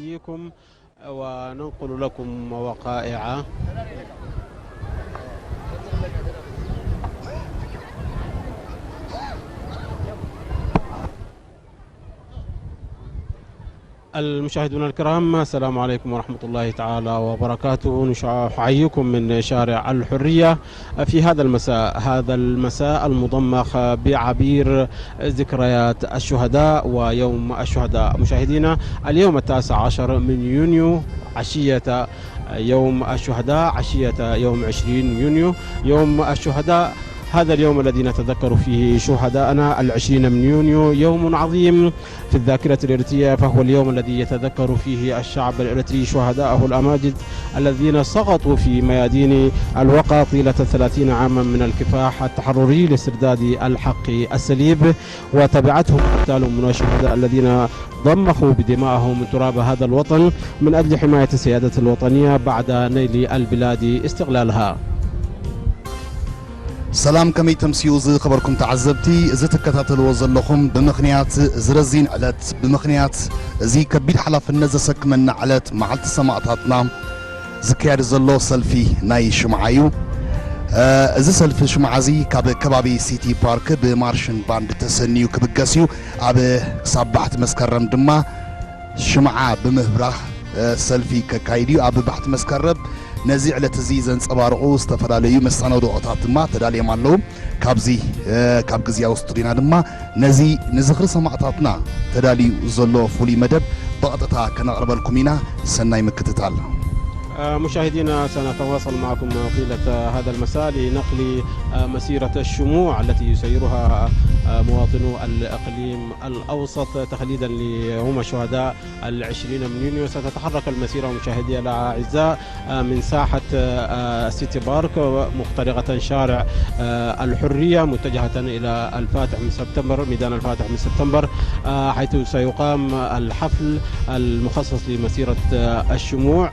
نحييكم وننقل لكم وقائع. المشاهدون الكرام، السلام عليكم ورحمة الله تعالى وبركاته. نحييكم من شارع الحرية في هذا المساء، هذا المساء المضمخ بعبير ذكريات الشهداء ويوم الشهداء. مشاهدينا، اليوم التاسع عشر من يونيو، عشية يوم الشهداء، عشية يوم عشرين يونيو، يوم الشهداء. هذا اليوم الذي نتذكر فيه شهداءنا، العشرين من يونيو يوم عظيم في الذاكرة الإريترية، فهو اليوم الذي يتذكر فيه الشعب الإريتري شهداءه الأماجد الذين سقطوا في ميادين الوقا طيلة ثلاثين عاما من الكفاح التحرري لاسترداد الحق السليب، وتبعتهم أقتالهم من الشهداء الذين ضمخوا بدمائهم تراب هذا الوطن من أجل حماية السيادة الوطنية بعد نيل البلاد استقلالها. ሰላም፣ ከመይ ተምስዩ ዝኸበርኩም ተዓዘብቲ? እዚ ትከታተልዎ ዘለኹም ብምኽንያት እዚ ረዚን ዕለት፣ ብምኽንያት እዚ ከቢድ ሓላፍነት ዘሰክመና ዕለት፣ መዓልቲ ሰማእታትና ዝካየድ ዘሎ ሰልፊ ናይ ሽምዓ እዩ። እዚ ሰልፊ ሽምዓ እዚ ካብ ከባቢ ሲቲ ፓርክ ብማርሽን ባንድ ተሰንዩ ክብገስ እዩ። ኣብ ክሳብ ባሕቲ መስከረም ድማ ሽምዓ ብምብራህ ሰልፊ ከካይድ እዩ። ኣብ ባሕቲ መስከረም ነዚ ዕለት እዚ ዘንጸባርቑ ዝተፈላለዩ መሰናድኦታት ድማ ተዳልዮም ኣለዉ። ካብዚ ካብ ግዝያዊ ስቱዲዮና ድማ ነዚ ንዝኽሪ ሰማእታትና ተዳልዩ ዘሎ ፍሉይ መደብ ብቐጥታ ከነቕርበልኩም ኢና። ሰናይ ምክትታል። مشاهدينا، سنتواصل معكم طيلة هذا المساء لنقل مسيرة الشموع التي يسيرها مواطنو الإقليم الأوسط تخليدا ليوم الشهداء العشرين من يونيو. ستتحرك المسيرة، مشاهدي الأعزاء، من ساحة السيتي بارك، مخترقة شارع الحرية، متجهة إلى الفاتح من سبتمبر، ميدان الفاتح من سبتمبر، حيث سيقام الحفل المخصص لمسيرة الشموع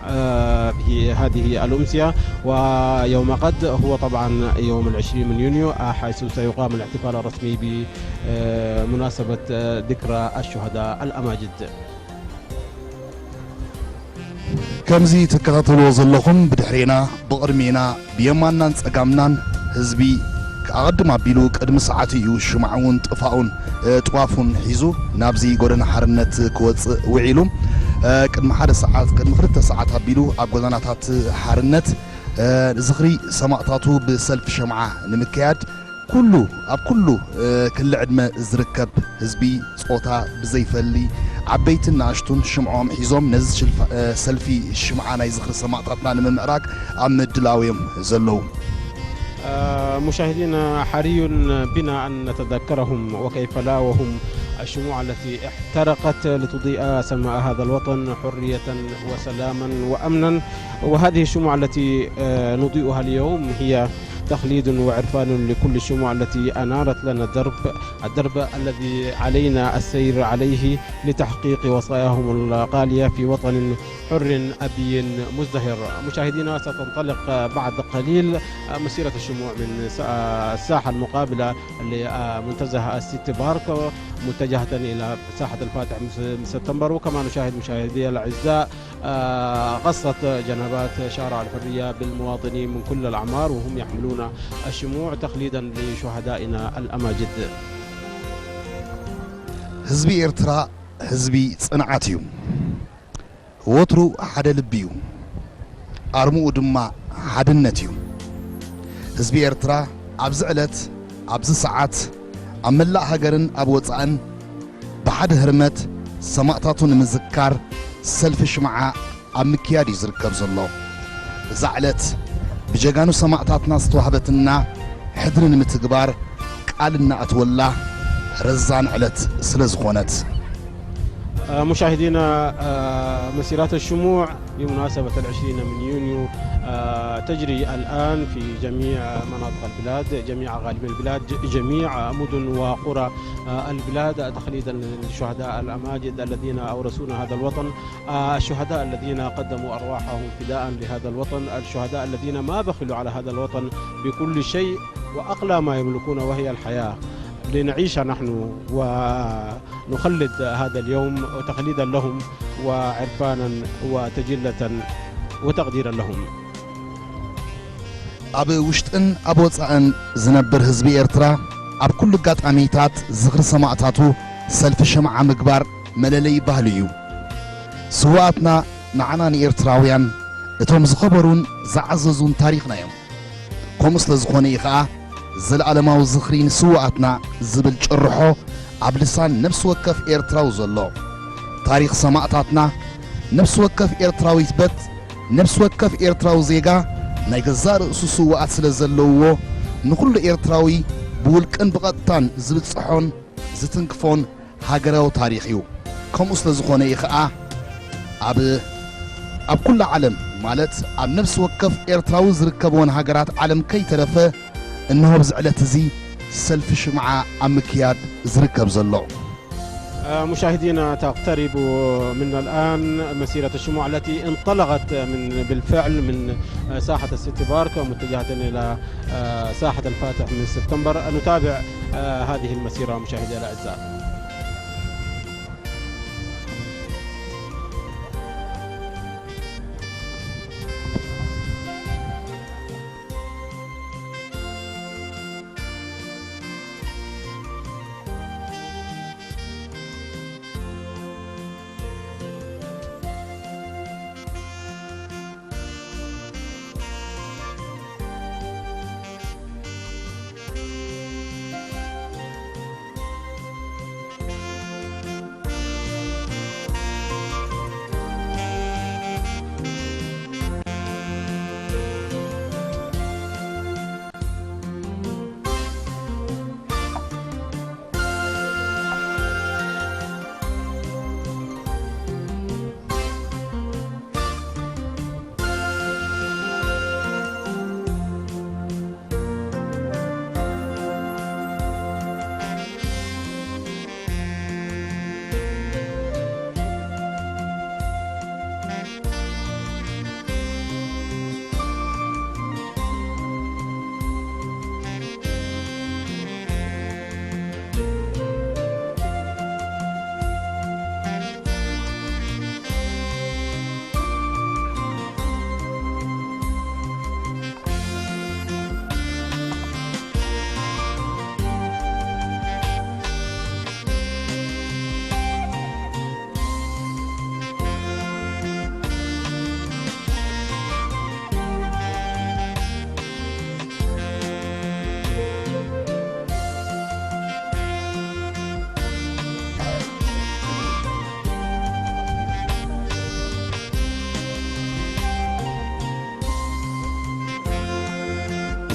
في هذه الأمسية. ويوم غد هو طبعا يوم العشرين من يونيو، حيث سيقام الاحتفال الرسمي بمناسبة ذكرى الشهداء الأماجد. ከምዚ ትከታተልዎ ዘለኹም ብድሕሬና ብቕድሜና ብየማንናን ጸጋምናን ህዝቢ ኣቐድም ኣቢሉ ቅድሚ ሰዓቱ እዩ ሽምዓውን ጥፋኡን ጥዋፉን ሒዙ ናብዚ ጎደና ሓርነት ክወጽእ ውዒሉ። ቅድሚ ሓደ ሰዓት ቅድሚ ክልተ ሰዓት ኣቢሉ ኣብ ጎደናታት ሓርነት ዝኽሪ ሰማእታቱ ብሰልፊ ሽምዓ ንምክያድ ኩሉ ኣብ ኩሉ ክሊ ዕድመ ዝርከብ ህዝቢ ጾታ ብዘይፈሊ ዓበይትን ንኣሽቱን ሽምዖም ሒዞም ነዚ ሰልፊ ሽምዓ ናይ ዝኽሪ ሰማእታትና ንምምዕራግ ኣብ ምድላው እዮም ዘለዉ። مشاهدينا، حري بنا أن نتذكرهم وكيف لا وهم الشموع التي احترقت لتضيء سماء هذا الوطن حرية وسلاما وأمنا. وهذه الشموع التي نضيئها اليوم هي تخليد وعرفان لكل الشموع التي أنارت لنا الدرب، الدرب الذي علينا السير عليه لتحقيق وصاياهم الغالية في وطن حر أبي مزدهر. مشاهدينا، ستنطلق بعد قليل مسيرة الشموع من الساحة المقابلة لمنتزه السيتي بارك، متجهة إلى ساحة الفاتح من سبتمبر. وكما نشاهد، مشاهدي الأعزاء، غصت جنبات شارع الحرية بالمواطنين من كل الأعمار، وهم يحملون الشموع تخليدا لشهدائنا الأماجد. ህዝቢ ኤርትራ ህዝቢ ጽንዓት እዩ። ወትሩ ሓደ ልቢ እዩ። ኣርምኡ ድማ ሓድነት እዩ። ህዝቢ ኤርትራ ኣብዚ ዕለት፣ ኣብዚ ሰዓት፣ ኣብ መላእ ሃገርን ኣብ ወጻእን ብሓደ ህርመት ሰማእታቱ ንምዝካር ሰልፊ ሽምዓ ኣብ ምክያድ እዩ ዝርከብ ዘሎ። እዛ ዕለት ብጀጋኑ ሰማእታትና ዝተዋህበትና ሕድሪ ንምትግባር ቃል እናኣትወላ ረዛን ዕለት ስለ ዝኾነት። مشاهدينا، مسيرات الشموع بمناسبة العشرين من يونيو تجري الآن في جميع مناطق البلاد، جميع أقاليم البلاد، جميع مدن وقرى البلاد، تخليدا للشهداء الأماجد الذين أورثونا هذا الوطن، الشهداء الذين قدموا أرواحهم فداء لهذا الوطن، الشهداء الذين ما بخلوا على هذا الوطن بكل شيء وأغلى ما يملكون وهي الحياة. لنعيش نحن ونخلد هذا اليوم تخليدا لهم وعرفانا وتجلة وتقديرا لهم. ኣብ ውሽጥን ኣብ ወጻእን ዝነብር ህዝቢ ኤርትራ ኣብ ኩሉ ኣጋጣሚታት ዝኽሪ ሰማእታቱ ሰልፊ ሽምዓ ምግባር መለለዪ ባህሉ እዩ። ስውኣትና ንዓና ንኤርትራውያን እቶም ዝኸበሩን ዝዓዘዙን ታሪኽና እዮም። ከምኡ ስለ ዝኾነ እዩ ኸኣ ዘለኣለማዊ ዝኽሪ ንስውኣትና ዝብል ጭርሖ ኣብ ልሳን ነፍሲ ወከፍ ኤርትራዊ ዘሎ። ታሪኽ ሰማእታትና ነፍሲ ወከፍ ኤርትራዊት በት ነፍሲ ወከፍ ኤርትራዊ ዜጋ ናይ ገዛእ ርእሱ ስውኣት ስለ ዘለውዎ ንኹሉ ኤርትራዊ ብውልቅን ብቐጥታን ዝብጽሖን ዝትንክፎን ሃገራዊ ታሪኽ እዩ። ከምኡ ስለ ዝኾነ እዩ ኸኣ ኣብ ኣብ ኩላ ዓለም ማለት ኣብ ነፍሲ ወከፍ ኤርትራዊ ዝርከብወን ሃገራት ዓለም ከይተረፈ እንሆ ኣብዚ ዕለት እዚ ሰልፊ ሽምዓ ኣብ ምክያድ ዝርከብ ዘሎ። آه، مشاهدينا، تقترب منا الآن مسيرة الشموع التي انطلقت من بالفعل من آه، ساحة السيتي بارك متجهة إلى آه، ساحة الفاتح من سبتمبر. نتابع آه، هذه المسيرة مشاهدينا الأعزاء.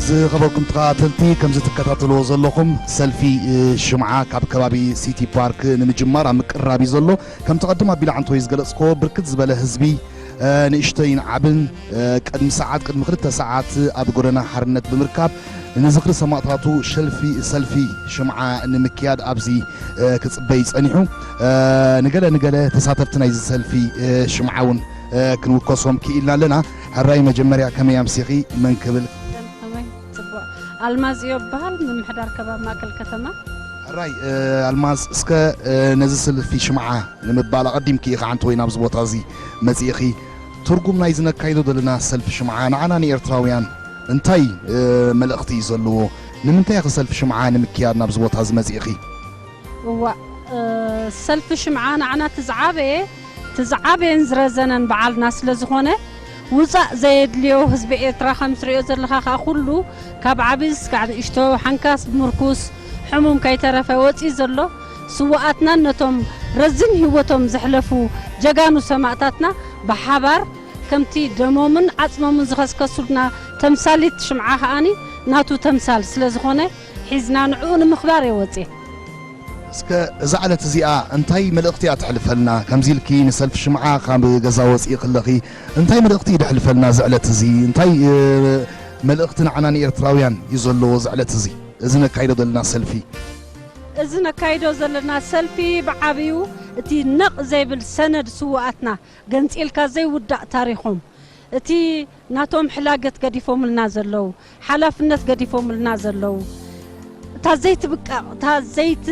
ዝኸበርኩም ተኸታተልቲ፣ ከምዚ ትከታተልዎ ዘለኹም ሰልፊ ሽምዓ ካብ ከባቢ ሲቲ ፓርክ ንምጅማር ኣብ ምቅርራብ እዩ ዘሎ። ከምቲ ቀድም ኣቢላ ዓንቶይ ዝገለጽክዎ ብርክት ዝበለ ህዝቢ ንእሽተይን ዓብን ቅድሚ ሰዓት ቅድሚ ክልተ ሰዓት ኣብ ጎደና ሓርነት ብምርካብ ንዝኽሪ ሰማእታቱ ሸልፊ ሰልፊ ሽምዓ ንምክያድ ኣብዚ ክጽበይ ጸኒሑ። ንገለ ንገለ ተሳተፍቲ ናይዚ ሰልፊ ሽምዓ እውን ክንውከሶም ክኢልና ኣለና። ሕራይ መጀመርያ ከመይ ኣምሲኺ መን ክብል? ከመይ ጽቡቕ። ኣልማዝ እዮ እበሃል፣ ምምሕዳር ከባቢ ማእከል ከተማ። ሕራይ ኣልማዝ፣ እስከ ነዚ ሰልፊ ሽምዓ ንምባል ኣቐዲምኪ ኢኻ ዓንተ ወይ ናብዚ ቦታ እዚ መጺእኺ። ትርጉም ናይዚ ነካይዶ ዘለና ሰልፊ ሽምዓ ንዓና ንኤርትራውያን እንታይ መልእኽቲ እዩ ዘለዎ? ንምንታይ ኢኺ ሰልፊ ሽምዓ ንምክያድ ናብዚ ቦታ እዚ መጺእኺ? እዋእ፣ ሰልፊ ሽምዓ ንዓና እቲ ዝዓበየ እቲ ዝዓበየን ዝረዘነን በዓልና ስለ ዝኾነ፣ ውጻእ ዘየድልዮ ህዝቢ ኤርትራ ከም ትርእዮ ዘለኻ ከኣ ኩሉ ካብ ዓቢ እስካዕ ንእሽቶ ሓንካስ ምርኩስ ሕሙም ከይተረፈ ወጺኡ ዘሎ ስውኣትናን ነቶም ረዚን ህይወቶም ዘሕለፉ ጀጋኑ ሰማእታትና ብሓባር ከምቲ ደሞምን ዓጽሞምን ዝኸስከሱልና ተምሳሊት ሽምዓ ከኣኒ ናቱ ተምሳል ስለ ዝኾነ ሒዝና ንዕኡ ንምኽባር እየ ወጺኤ። እስከ እዛ ዕለት እዚኣ እንታይ መልእኽቲ እያ ተሕልፈልና? ከምዚ ኢልኪ ንሰልፊ ሽምዓ ካብ ገዛ ወፂኢ ከለኺ እንታይ መልእኽቲ እዩ ደሕልፈልና እዚ ዕለት እዚ? እንታይ መልእኽቲ ንዓና ንኤርትራውያን እዩ ዘለዎ እዚ ዕለት እዚ? እዚ ነካይዶ ዘለና ሰልፊ እዚ ነካይዶ ዘለና ሰልፊ ብዓብዩ እቲ ነቕ ዘይብል ሰነድ ስውኣትና ገንፂልካ ዘይውዳእ ታሪኾም እቲ ናቶም ሕላገት ገዲፎምልና ዘለዉ ሓላፍነት ገዲፎምልና ዘለዉ እታ ዘይትብቀቕ፣ እታ ዘይት-፣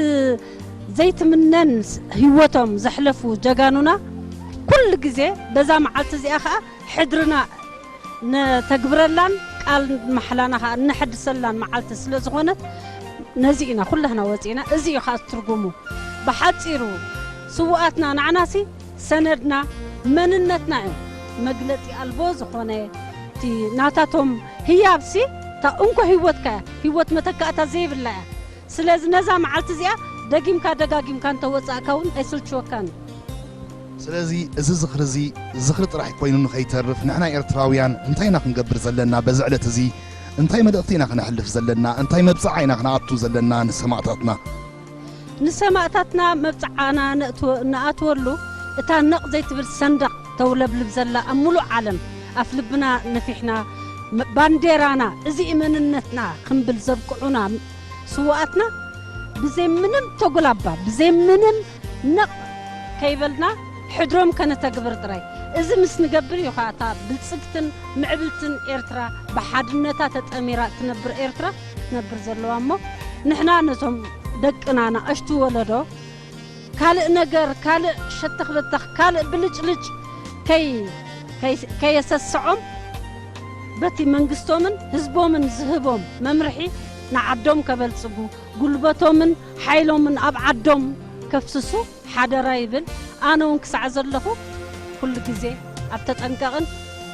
ዘይትምነን ህይወቶም ዘሕለፉ ጀጋኑና ኩሉ ግዜ በዛ መዓልቲ እዚኣ ኸኣ ሕድርና ነተግብረላን ቃል ማሕላና ኸኣ እነሐድሰላን መዓልቲ ስለ ዝኾነት፣ ነዚ ኢና ኩላህና ወጺእና። እዚ እዩ ኸኣ ትርጉሙ። ብሓጺሩ፣ ስዉኣትና ንዓናሲ ሰነድና፣ መንነትና እዮም። መግለጺ ኣልቦ ዝኾነ እቲ ናታቶም ህያብሲ፣ እታ እንኮ ህይወትካ እያ። ህይወት መተካእታ ዘይብላ እያ። ስለዚ ነዛ መዓልቲ እዚኣ ደጊምካ ደጋጊምካ እንተወጻእካ እውን ኣይስልችወካን እዩ። ስለዚ እዚ ዝኽሪ እዚ ዝኽሪ ጥራሕ ኮይኑ ንኸይተርፍ፣ ንሕና ኤርትራውያን እንታይ ኢና ክንገብር ዘለና? በዚ ዕለት እዚ እንታይ መልእኽቲ ኢና ክነሕልፍ ዘለና? እንታይ መብጽዓ ኢና ክነኣቱ ዘለና ንሰማእታትና? ንሰማእታትና መብጽዓና ነእትወ-፣ ንኣትወሉ፣ እታ ነቕ ዘይትብል ሰንደቕ ተውለብልብ ዘላ ኣብ ምሉእ ዓለም ኣፍ ልብና ነፊሕና፣ መ-፣ ባንዴራና፣ እዚ እዩ መንነትና ክንብል ዘብቅዑና ስዉኣትና ብዘይ ምንም ተጉላባ፣ ብዘይ ምንም ነቕ ከይበልና ሕድሮም ከነተግብር ጥራይ። እዚ ምስ ንገብር እዩ ኸኣ እታ ብልጽግትን ምዕብልትን ኤርትራ ብሓድነታ ተጠሚራ እትነብር ኤርትራ ክትነብር ዘለዋ። እሞ ንሕና ነቶም ደቅና፣ ንኣሽቱ ወለዶ፣ ካልእ ነገር፣ ካልእ ሸተኽ በተኽ፣ ካልእ ብልጭልጭ ከይ-፣ ከይ-፣ ከየሰስዖም፣ በቲ መንግስቶምን ህዝቦምን ዝህቦም መምርሒ ንዓዶም ከበልጽጉ፣ ጉልበቶምን ሓይሎምን ኣብ ዓዶም ከፍስሱ ሓደራ ይብል። ኣነ እውን ክሳዕ ዘለኹ ኩሉ ግዜ ኣብ ተጠንቀቕን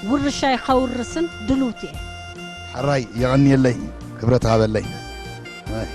ውርሻይ ከውርስን ድልውቲ እየ። ሕራይ የቐንየለይ፣ ክብረት ሃበለይ። ኣይ።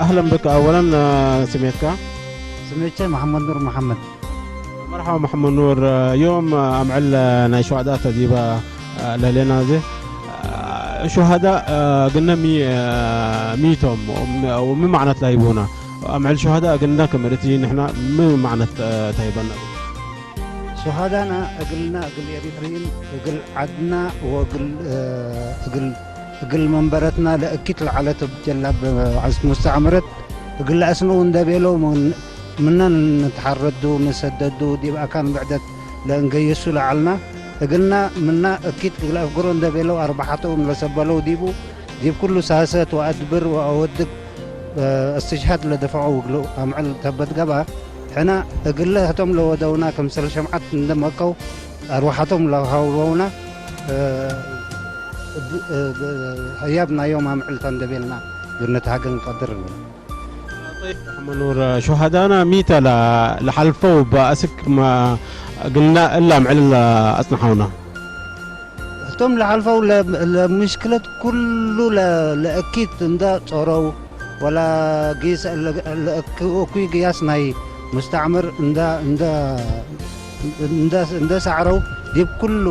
ኣህለን ብክ ኣወለን። ስሜትካ? ስሜቸ መሐመድ ኑር መሐመድ። መርሓባ መሐመድ ኑር። ዮም ኣምዕል ናይ ሸዋዳ ተዚባ ለሌና እዚ ሸሃዳ ግነ ሚ-፣ ሚቶም ወሚ ማዕነት ላይ ይቡና ኣምዕል ሸሃዳ ግነ ክምርቲ ንሕና ሚ ማዕነት ታይበና? ሸሃዳና እግልና እግል ኤሪትሪን እግል ዓድና ወእግል፣ እግል፣ እግል መንበረትና ለእኪት ለዓለት ጀላብ ዓስት ሙስተዕምረት እግል ለአስነው እንደቤለው ምን-፣ ምና ንትሓረዱ ንሰደዱ ዲብ አካን ብዕደት ለእንገየሱ ለዓልና እግልና ምና እኪት እግል አፍግሮ እንደቤለው አርባሓተኡም ለሰበለው ዲቡ ዲብ ኩሉ ሳሰት ወአድብር ወአወድግ እስትሽሃድ ለደፈዐው እግሉ አምዕል ተበት ገብአ፣ ሕነ እግለ ህቶም ለወደውና ክምሰል ሸምዓት እንደ መከው አርዋሓቶም ለሃውበውና፣ እ፣ እ፣ ህያብ ናዮም አምዕል ተንደቤልና ግነት ሀገን ቀድር። ጠይብ፣ መኑር ሹሃዳና ሚተ ለ-፣ ለሐልፈው በአስክ ማ-፣ ግልና እላ አምዕል አጽንሐውና። እቶም ለሐልፈው ለ-፣ ለምሽክለት ኩሉ ለ-፣ ለእኪት እንዳ ጾረው፣ ወላ ጊስ ለ-፣ ለእክ-፣ እኩይ ግያስ ናይ ሙስተዕምር እንዳ፣ እንዳ፣ እንዳ፣ እንዳ ሳዕረው፣ ዲብ ኩሉ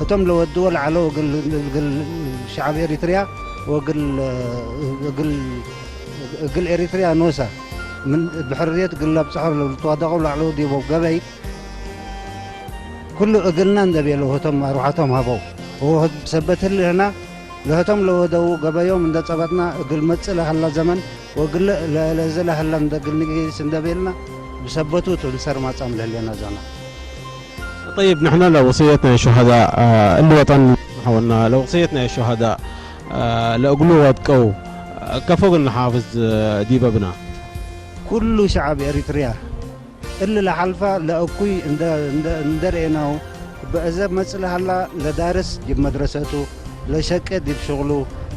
እቶም ለወድዎ ለዓለው እግል፣ እግል ሸዓብ ኤሪትርያ ወእግል፣ እግል፣ እግል ኤሪትርያ ኖሳ ምን ብሕርየት እግል ለብጽሖ ለልትዋደቐው ለዓለው ዲቦ ገበይ፣ ኩሉ እግልና እንደ ቤለው ህቶም አርዋሓቶም ሀበው። ወህብ ሰበት ህልህና ለህቶም ለወደው ገበዮም እንደ ጸበጥና እግል መጽእ ለሀላ ዘመን ወግል ለዘለሀላ እንደ ግል ንጌስ እንደ ቤልና ብሰበቱ ትንሰር ማጻም ለህሌና ዘና። طيب، نحن لوصيتنا الشهداء، آه، اللي وطن حولنا لوصيتنا الشهداء، آه، لأقلو واتقو، آه، كفوق النحافظ، آه، ديبابنا. ኩሉ ሸዓብ ኤሪትርያ እሊ ለሓልፋ ለእኩይ እንደ ርእናው በእዘ መጽእ ለሃላ ለዳርስ ዲብ መድረሰቱ፣ ለሸቄ ዲብ ሽቕሉ፣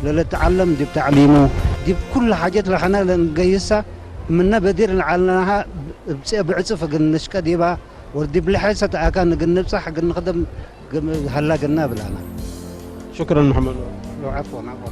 ለልትዓለም ዲብ ተዕሊሙ፣ ዲብ ኩሉ ሓጀት ለሐነ ለእንገይሳ ምነ በዲር ለዐልናሃ ብዕጽፍ እግል ንሽቀ ዲባ ወዲብ ለሐሰ ተኣካ እግል ንብጻሕ እግል ንኽደም ሀላ ግና ብላና። شكرا محمد نور. عفوا عفوا.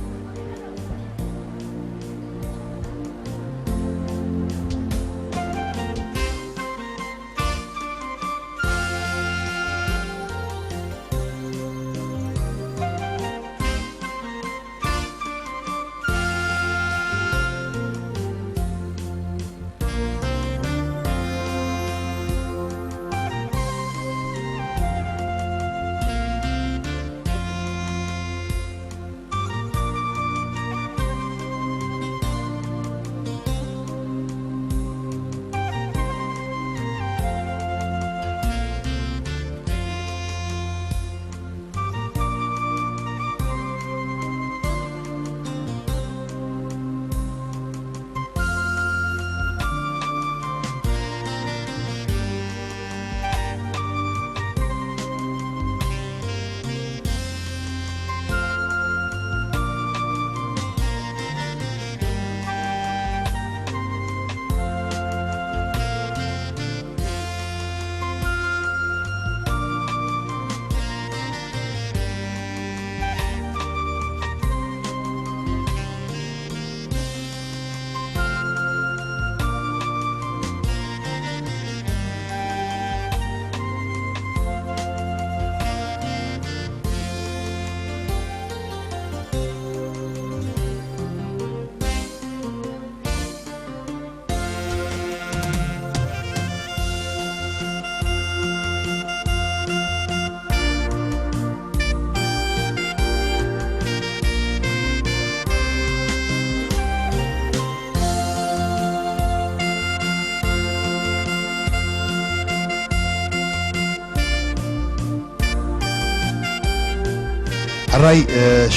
ሕራይ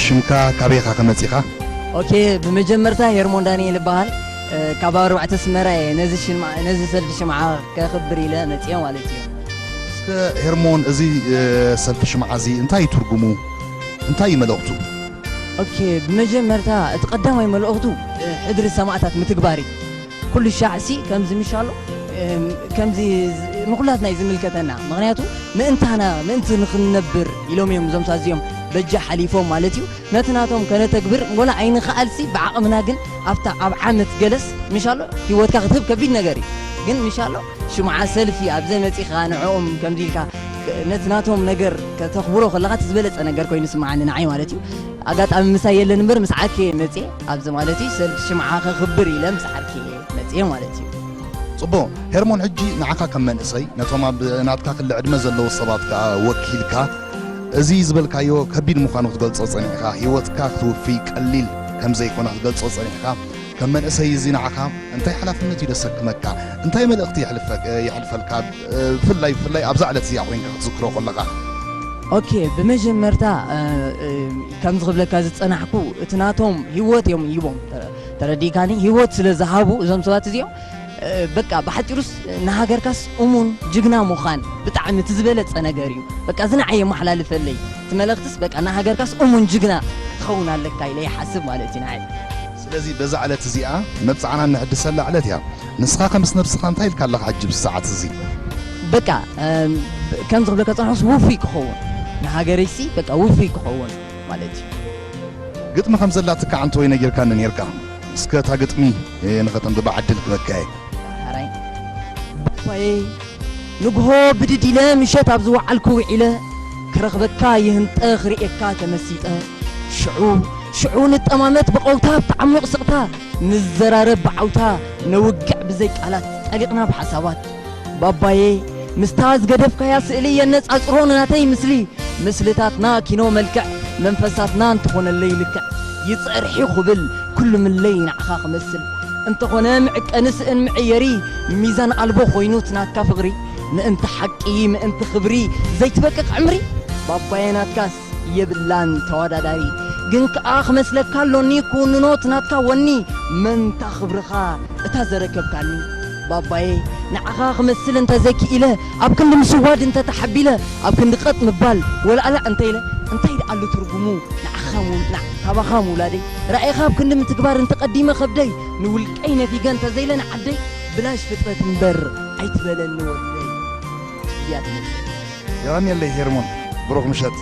ሽምካ ካበይ ኢኻ ከመጺኻ? ኦኬ፣ ብመጀመርታ ሄርሞን ዳንኤል እበሃል። ካብ ኣርባዕተ ኣስመራ እየ ነዚ ሰልፊ ሽምዓ ከኽብር ኢለ መጽየ ማለት እዩ። እስከ ሄርሞን፣ እዚ ሰልፊ ሽምዓ እዚ እንታይ እዩ ትርጉሙ? እንታይ እዩ መልእኽቱ? ኦኬ፣ ብመጀመርታ እቲ ቀዳማይ መልእኽቱ ሕድሪ ሰማእታት ምትግባር እዩ። ኩሉ ሻዕሲ ከምዚ ምሻሎ ከምዚ ንኩላትና እዩ ዝምልከተና። ምኽንያቱ ምእንታና ምእንቲ ንኽንነብር ኢሎም እዮም እዞም ሳዚኦም በጃ ሓሊፎም ማለት እዩ። ነቲ ናቶም ከነተግብር ወላ ኣይንኽኣልሲ ብዓቕምና ግን ኣብታ ኣብ ዓመት ገለስ ምሻሎ ህይወትካ ክትህብ ከቢድ ነገር እዩ። ግን ምሻሎ ሽምዓ ሰልፊ ኣብ ዘመጺኻ ንዕኦም ከምዚ ኢልካ ነቲ ናቶም ነገር ከተኽብሮ ከለኻ እቲ ዝበለጸ ነገር ኮይኑ ስምዓኒ ንዓይ ማለት እዩ። ኣጋጣሚ ምሳይ የለን እምበር ምስ ዓርኪ እየ መጽየ ኣብዚ ማለት እዩ። ሰልፊ ሽምዓ ከኽብር ኢለ ምስ ዓርኪ እየ መጽየ ማለት እዩ። ጽቡቕ ሄርሞን፣ ሕጂ ንዓኻ ከም መንእሰይ ነቶም ኣብ ናትካ ክሊ ዕድመ ዘለዉ ሰባት ከኣ ወኪልካ እዚ ዝበልካዮ ከቢድ ምዃኑ ክትገልጾ ጸኒሕካ፣ ህይወትካ ክትውፊ ቀሊል ከም ዘይኮነ ክትገልጾ ጸኒሕካ፣ ከም መንእሰይ እዚ ንዓኻ እንታይ ሓላፍነት እዩ ደሰክመካ? እንታይ መልእኽቲ የሕልፈልካ? ብፍላይ ብፍላይ ኣብዛ ዕለት እዚኣ ኮይንካ ክትዝክሮ ከለኻ። ኦኬ፣ ብመጀመርታ ከምዚ ክብለካ ዝጸናሕኩ እቲ ናቶም ህይወት እዮም ሂቦም፣ ተረዲእካኒ? ህይወት ስለ ዝሃቡ እዞም ሰባት እዚኦም በቃ ብሓፂሩስ ንሃገርካስ እሙን ጅግና ምዃን ብጣዕሚ እቲ ዝበለፀ ነገር እዩ። በቃ እዚ ንዓይ የመሓላልፈለይ እቲ መልእኽትስ በቃ ንሃገርካስ እሙን ጅግና ክትኸውን ኣለካ ኢለ ይሓስብ ማለት እዩ ንዓይ። ስለዚ በዛ ዕለት እዚኣ መብፅዓና ነሕድሰላ ዕለት እያ። ንስኻ ከምስ ነብስኻ እንታይ ኢልካ ኣለኻ ሕጂ ብዚ ሰዓት እዚ? በቃ ከምዚ ክብለካ ፀንሖስ ውፉይ ክኸውን ንሃገረይሲ በቃ ውፉይ ክኸውን ማለት እዩ። ግጥሚ ከም ዘላትካ ዓንተወይ ነጊርካኒ ነይርካ። እስከ እታ ግጥሚ ንኸተንብባ ዕድል ክበካ እየ። ሓራይ ባባየ ንግሆ ብድድ ኢለ ምሸት ኣብ ዝወዓልኩ ውዒለ ክረኽበካ ይህንጠ ክርእየካ ተመሲጠ ሽዑ ሽዑ ንጠማመት ብቐውታ ብተዓሙቕ ስቕታ ንዘራረብ ብዓውታ ነውግዕ ብዘይ ቃላት ጠሊቕና ብሓሳባት ባባየ ምስታ ዝገደፍካያ ስእሊ የነጻጽሮ ንናተይ ምስሊ ምስልታትና ኪኖ መልክዕ መንፈሳትና እንተኾነለይ ልክዕ ይጸርሒ ኩብል ኩሉ ምለይ ንዓኻ ክመስል እንተኾነ ምዕቀኒ ስእን ምዕየሪ ሚዛን ኣልቦ ኮይኑ ትናትካ ፍቕሪ ምእንቲ ሓቂ ምእንቲ ክብሪ ዘይትበቅቕ ዕምሪ ባባየ ናትካስ የብላን ተወዳዳሪ ግን ከኣ ክመስለካ ኣሎኒ ክውንኖ ትናትካ ወኒ መንታ ክብርኻ እታ ዘረከብካኒ ባባየ ንዓኻ ክመስል እንተ ዘይክኢለ ኣብ ክንዲ ምስዋድ እንተ ተሓቢለ ኣብ ክንዲ ቀጥ ምባል ወላእላዕ እንተ ኢለ እንታይ ደኣሉ ትርጉሙ ንዓኻ ሙ- ንዓ- ካባኻ ምውላደይ ራእይኻ ኣብ ክንዲ ምትግባር እንተ ቀዲመ ከብደይ ንውልቀይ ነፊገ እንተ ዘይለ ንዓደይ ብላሽ ፍጥረት እምበር ኣይትበለኒ ወደይ እያ ትመስል የቐንየለይ ሄርሞን፣ ብሩኽ ምሸት።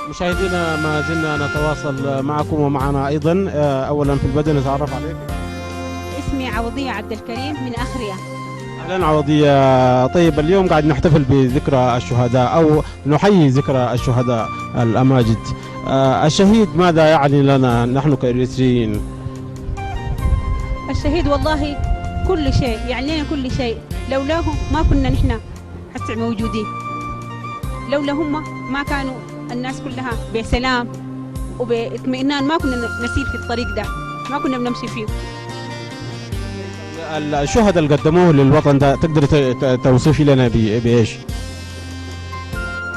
مشاهدينا، ما زلنا نتواصل معكم ومعنا أيضا، آه، أولا في البدء نتعرف عليك. اسمي عوضية عبد الكريم من أخرية. أهلا عوضية. طيب، اليوم قاعد نحتفل بذكرى الشهداء أو نحيي ذكرى الشهداء الأماجد. آه، الشهيد ماذا يعني لنا نحن كإريتريين؟ الشهيد والله كل شيء، يعني لنا كل شيء. لولاهم ما كنا نحن هسع موجودين. لولا هم ما كانوا الناس كلها بسلام وباطمئنان، ما كنا نسير في الطريق ده، ما كنا بنمشي فيه. الشهداء اللي قدموه للوطن ده تقدر ت- ت- توصفي لنا ب- بإيش؟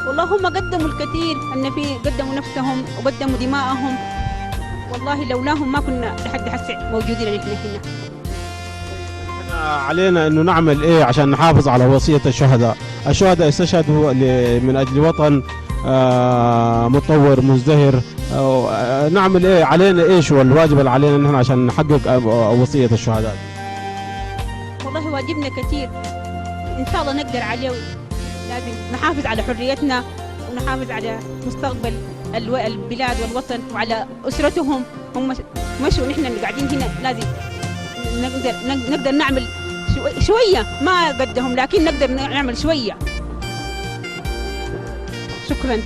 والله هم قدموا الكثير، أن في قدموا نفسهم وقدموا دماءهم. والله لولاهم ما كنا لحد هسع موجودين نحن هنا. علينا انه نعمل ايه عشان نحافظ على وصية الشهداء؟ الشهداء استشهدوا ل- من اجل وطن، آه، متطور مزدهر. آه، نعمل ايه؟ علينا ايش هو الواجب اللي علينا نحن عشان نحقق، آه، وصية الشهداء؟ والله واجبنا كثير، إن شاء الله نقدر عليه. لازم نحافظ على حريتنا ونحافظ على مستقبل الو- البلاد والوطن وعلى أسرتهم. هم مشوا، نحن اللي قاعدين هنا لازم نقدر نقدر نعمل شوي شوية، ما قدهم لكن نقدر نعمل شوية. شكرا.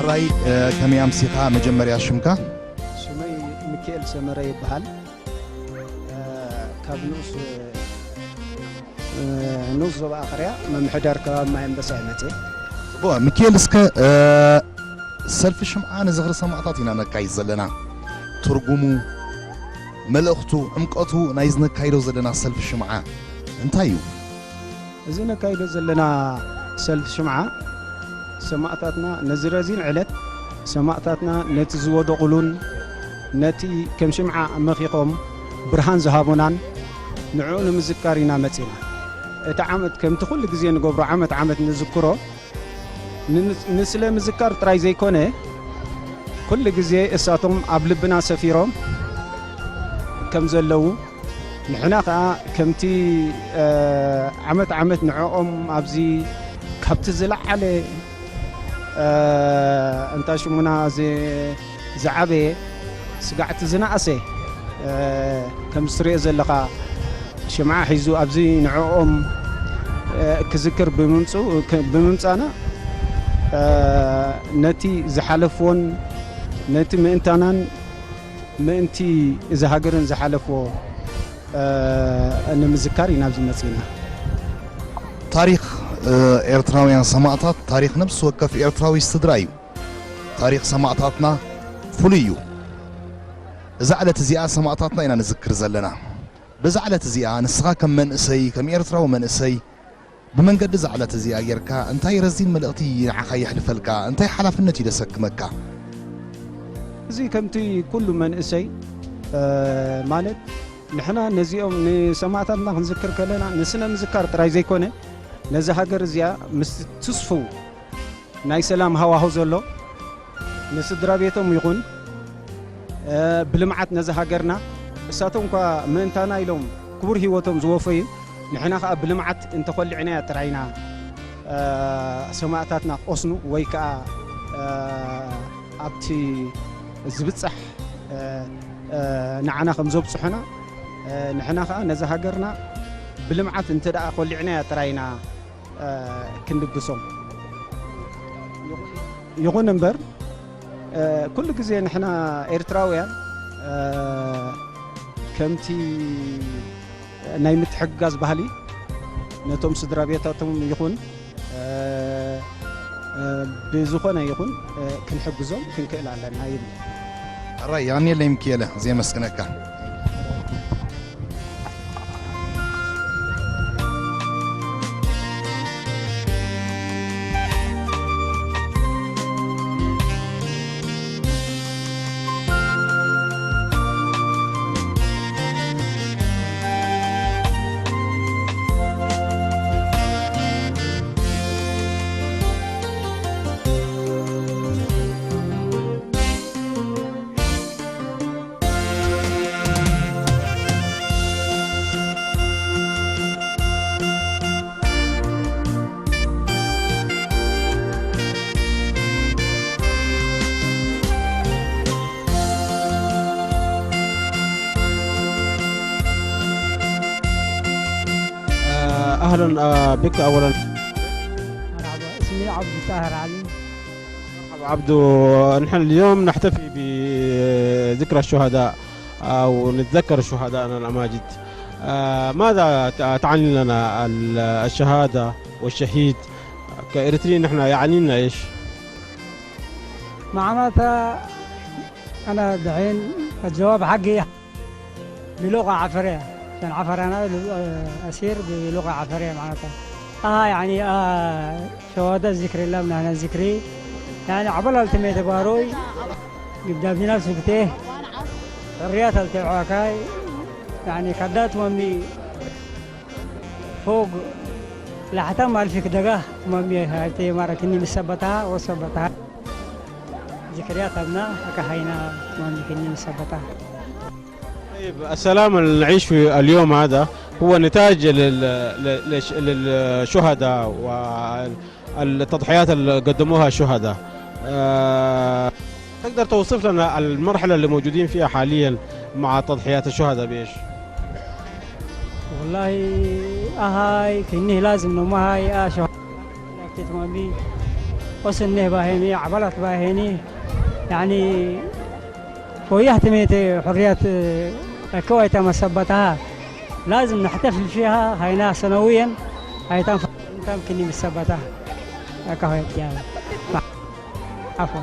ራይ ከመይ ኣምሲኻ? መጀመርያ ሽምካ? ሽመይ ሚካኤል ሰመረ ይበሃል። ካብ ንኡስ ንኡስ ዞባ ኣኽርያ ምምሕዳር ከባቢ ማይ ኣንበሳ ይመጽእ። ጽቡቕ። ሚካኤል፣ እስከ ሰልፊ ሽምዓ ንዝኽሪ ሰማእታት ኢና ነካይድ ዘለና። ትርጉሙ፣ መልእኽቱ፣ ዕምቀቱ ናይዚ ነካይዶ ዘለና ሰልፊ ሽምዓ እንታይ እዩ? እዚ ነካይዶ ዘለና ሰልፊ ሽምዓ ሰማእታትና ነዚ ረዚን ዕለት ሰማእታትና ነቲ ዝወደቑሉን ነቲ ከም ሽምዓ መኺኾም ብርሃን ዝሃቡናን ንዕኡ ንምዝካር ኢና መጺና። እቲ ዓመት ከምቲ ኩሉ ግዜ ንገብሮ ዓመት ዓመት ንዝክሮ ን- ንስለ ምዝካር ጥራይ ዘይኮነ ኩሉ ግዜ እሳቶም ኣብ ልብና ሰፊሮም ከም ዘለዉ ንሕና ኸዓ ከምቲ ዓመት ዓመት ንዕኦም ኣብዚ ካብቲ ዝለዓለ እንታ ሽሙና ዝዓበየ ስጋዕቲ ዝነኣሰ ከም ዝትሪኦ ዘለኻ ሽምዓ ሒዙ ኣብዚ ንዕኦም ክዝክር ብምምፃና ነቲ ዝሓለፍዎን ነቲ ምእንታናን ምእንቲ እዚ ሃገርን ዝሓለፍዎ ንምዝካር ኢና ኣብዚ መፂና። ታሪኽ ኤርትራውያን ሰማእታት ታሪኽ ነብሲ ወከፍ ኤርትራዊ ስድራ እዩ። ታሪኽ ሰማእታትና ፍሉይ እዩ። እዛ ዕለት እዚኣ ሰማእታትና ኢና ንዝክር ዘለና። በዛ ዕለት እዚኣ ንስኻ ከም መንእሰይ፣ ከም ኤርትራዊ መንእሰይ፣ ብመንገዲ እዛ ዕለት እዚኣ ጌርካ እንታይ ረዚን መልእኽቲ ንዓኻ የሕልፈልካ? እንታይ ሓላፍነት እዩ ዘሰክመካ? እዚ ከምቲ ኩሉ መንእሰይ ማለት ንሕና ነዚኦም ንሰማእታትና ክንዝክር ከለና ንስነ ምዝካር ጥራይ ዘይኮነ ነዚ ሃገር እዚኣ ምስ ትስፉው ናይ ሰላም ሃዋሁ ዘሎ ንስድራ ቤቶም ይኹን ብልምዓት ነዚ ሃገርና እሳቶም እኳ ምእንታና ኢሎም ክቡር ህይወቶም ዝወፈዩ ንሕና ከዓ ብልምዓት እንተኾሊዕናያ ጥራይና ሰማእታትና ክቆስኑ ወይ ከዓ ኣብቲ ዝብፃሕ ንዓና ከም ዘብፅሑና ንሕና ከዓ ነዚ ሃገርና ብልምዓት እንተ ደኣ ኮሊዕናያ ጥራይና ክንድግሶም። ይኹን እምበር ኩሉ ግዜ ንሕና ኤርትራውያን ከምቲ ናይ ምትሕግጋዝ ባህሊ ነቶም ስድራ ቤታቶም ይኹን ብዝኾነ ይኹን ክንሕግዞም ክንክእል ኣለና ይብል። ሕራይ የቐንየለይ ሚኪኤለ፣ ዘየመስግነካ። أهلا بك أولا. مرحبا، اسمي عبد الطاهر علي. مرحبا عبدو، نحن اليوم نحتفي بذكرى الشهداء أو نتذكر شهدائنا الأماجد. آه، ماذا تعني لنا الشهادة والشهيد؟ كإريتريين نحن يعني لنا إيش؟ معناتها أنا دحين الجواب حقي بلغة عفرية، عشان عفر أنا أسير بلغة عفرية معناتها. آه يعني آه شهادة ذكر الله من أهل ذكري. يعني عبر التميت باروي يبدأ بنفس وقته. الرياضة التوعكاي يعني كدات ومي فوق لحتى ما الفيك دقة ومي هاي تي مارا كني مسبتها وسبتها. ذكريات أبنا أكهينا ومي كني مسبتها. طيب، السلام اللي نعيشه اليوم هذا هو نتاج لل- لل- للش- للشهداء والتضحيات اللي قدموها الشهداء. آه، تقدر توصف لنا المرحلة اللي موجودين فيها حاليا مع تضحيات الشهداء بإيش؟ والله أهاي كني لازم نوم هاي آه شهداء. وصلني باهيني، عبلت باهيني، يعني، وياه تميت حرية، آه، كويتا مسبتها. لازم نحتفل فيها، هينا سنويًا، هاي تنف-، تمكني مسبتها. هكا هو يتجاوب. عفوًا.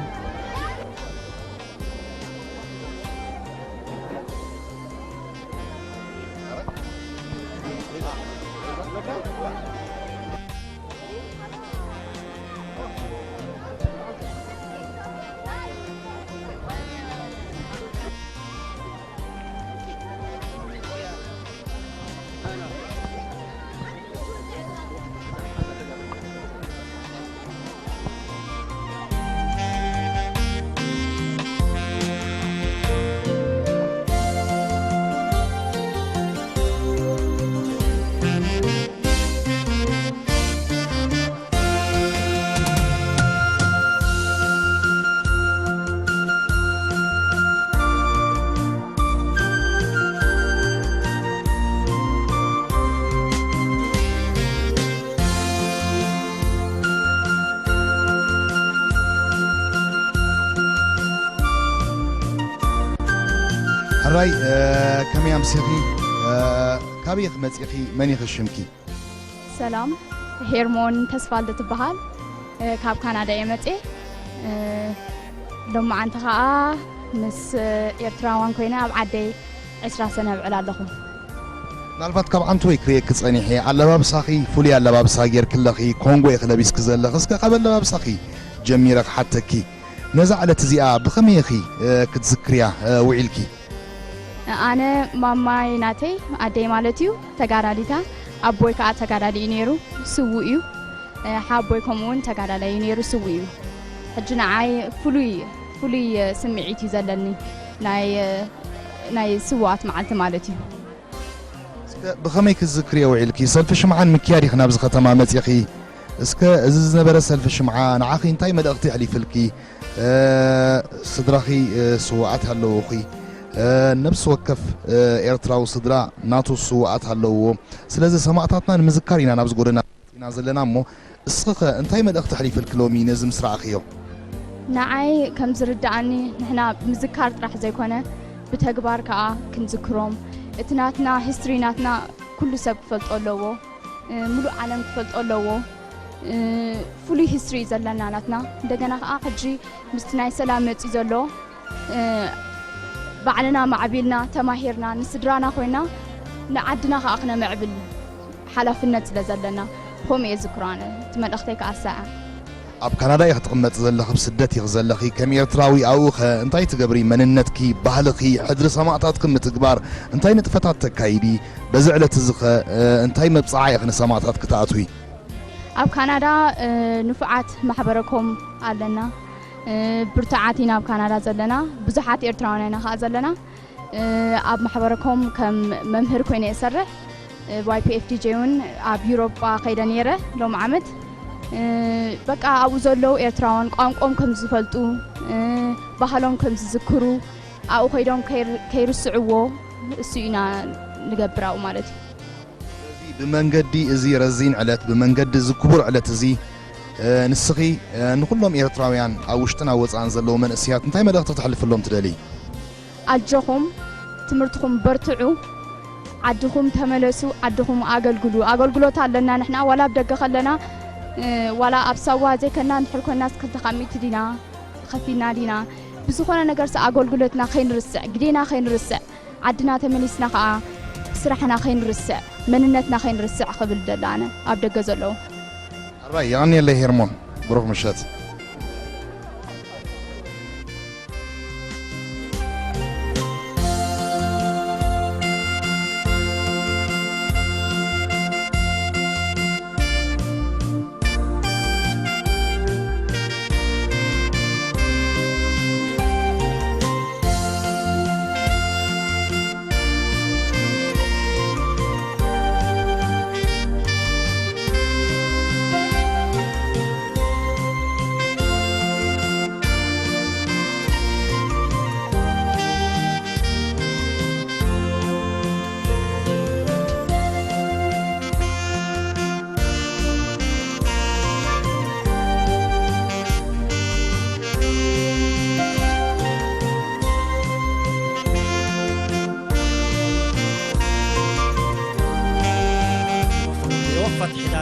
ሕራይ፣ እ፣ ከመይ ኣምሲኺ? እ፣ ካበይ ኢኺ መጺኺ? መን ኢኺ ሽምኪ? ሰላም፣ ሄርሞን ተስፋልደ ትበሃል። እ፣ ካብ ካናዳ እየ መጽየ። እ፣ ሎማዓንቲ ኸኣ ምስ ኤርትራውያን ኮይነ ኣብ ዓደይ ዕስራ ሰነ ኣብዕል ኣለኹ። ምናልባት ካብ ዓንተወይ ክርእየኪ ጸኒሐ፣ ኣለባብሳኺ ፍሉይ ኣለባብሳ ጌርኪ ኣለኺ፣ ኮንጎ ኢኺ ለቢስኪ ዘለኺ። እስከ ካብ ኣለባብሳኺ ጀሚረ ክሓተኪ፣ ነዛ ዕለት እዚኣ ብኸመይ ኢኺ፣ እ፣ ክትዝክርያ፣ እ፣ ውዒልኪ? ኣነ ማማይ ናተይ ኣደይ ማለት እዩ ተጋዳሊታ፣ ኣቦይ ከዓ ተጋዳሊ እዩ ነይሩ፣ ስዉእ እዩ። ሓቦይ ከምኡ እውን ተጋዳላይ እዩ ነይሩ፣ ስዉእ እዩ። ሕጂ ንዓይ ፍሉይ ፍሉይ ስምዒት እዩ ዘለኒ፣ ናይ ናይ ስዉኣት መዓልቲ ማለት እዩ። እስከ ብኸመይ ክትዝክርዮ ውዒልኪ? ሰልፊ ሽምዓ ንምክያድ ኢኺ ናብዚ ከተማ መጺኺ። እስከ እዚ ዝነበረ ሰልፊ ሽምዓ ንዓኺ እንታይ መልእኽቲ የሕሊፍልኪ? ስድራኺ ስዉኣት ኣለዉኺ። ነብሲ ወከፍ ኤርትራዊ ስድራ ናቱ ስዉኣት ኣለውዎ። ስለዚ ሰማእታትና ንምዝካር ኢና ናብዚ ጎደና ኢና ዘለና እሞ፣ እስኺኸ እንታይ መልእኽቲ ኣሕሊፍልኪ ሎሚ ነዚ ምስ ረኣኽዮ? ንዓይ ከም ዝርድኣኒ ንሕና ብምዝካር ጥራሕ ዘይኮነ ብተግባር ከኣ ክንዝክሮም፣ እቲ ናትና ሂስትሪ ናትና ኩሉ ሰብ ክፈልጦ ኣለዎ፣ ምሉእ ዓለም ክፈልጦ ኣለዎ። ፍሉይ ሂስትሪ እዩ ዘለና ናትና። እንደገና ከኣ ሕጂ ምስቲ ናይ ሰላም መጺኡ ዘሎ ባዕልና ማዕቢልና ተማሂርና ንስድራና ኮይና ንዓድና ከኣ ክነምዕብል ሓላፍነት ስለ ዘለና ከምኡ እየ ዝዝክሮ ኣነ። እቲ መልእኽተይ ከኣ እሳ እያ። ኣብ ካናዳ ኢኺ ትቕመጢ ዘለኺ፣ ኣብ ስደት ኢኺ ዘለኺ። ከም ኤርትራዊ ኣብኡ ኸ እንታይ ትገብሪ? መንነትኪ፣ ባህልኺ፣ ሕድሪ ሰማእታትኪ ምትግባር እንታይ ንጥፈታት ተካይዲ? በዚ ዕለት እዚ ኸ እንታይ መብጽዓ ኢኺ ንሰማእታትኪ ትኣትዊ? ኣብ ካናዳ ንፉዓት ማሕበረኮም ኣለና። ብርቱዓት ኢና ኣብ ካናዳ ዘለና። ብዙሓት ኤርትራውያን ኢና ከኣ ዘለና። ኣብ ማሕበረኮም ከም መምህር ኮይነ እየ እሰርሕ። ዋይ ፒ ኤፍ ዲ ጀይ እውን ኣብ ዩሮጳ ከይደ ነይረ ሎም ዓመት። በቃ ኣብኡ ዘለዉ ኤርትራውያን ቋንቆም ከም ዝፈልጡ፣ ባህሎም ከም ዝዝክሩ፣ ኣብኡ ከይዶም ከይር- ከይርስዕዎ እሱ ኢና ንገብር ኣብኡ ማለት እዩ። ስለዚ ብመንገዲ እዚ ረዚን ዕለት፣ ብመንገዲ እዚ ክቡር ዕለት እዚ፣ እ፣ ንስኺ፣ እ፣ ንኹሎም ኤርትራውያን ኣብ ውሽጥን ኣብ ወጻእን ዘለዉ መንእሰያት እንታይ መልእኽቲ ክተሕልፍሎም ትደልዪ? ኣጆኹም፣ ትምህርትኹም በርትዑ፣ ዓድኹም ተመለሱ፣ ዓድኹም ኣገልግሉ። ኣገልግሎት ኣለና ንሕና፣ ዋላ ኣብ ደገ ከለና፣ እ፣ ዋላ ኣብ ሳዋ ዘይከና እንድሕር ኮና ክልተ ካብ ሚእቲ ዲና፣ ከፊልና ዲና፣ ብዝኾነ ነገርሲ ኣገልግሎትና ከይንርስዕ፣ ግዴና ከይንርስዕ፣ ዓድና ተመሊስና ኸኣ ስራሕና ከይንርስዕ፣ መንነትና ከይንርስዕ ክብል ደለ ኣነ ኣብ ደገ ዘለዉ። ኣርባይ የቐንየለይ ሄርሞን፣ ብሩኽ ምሸት።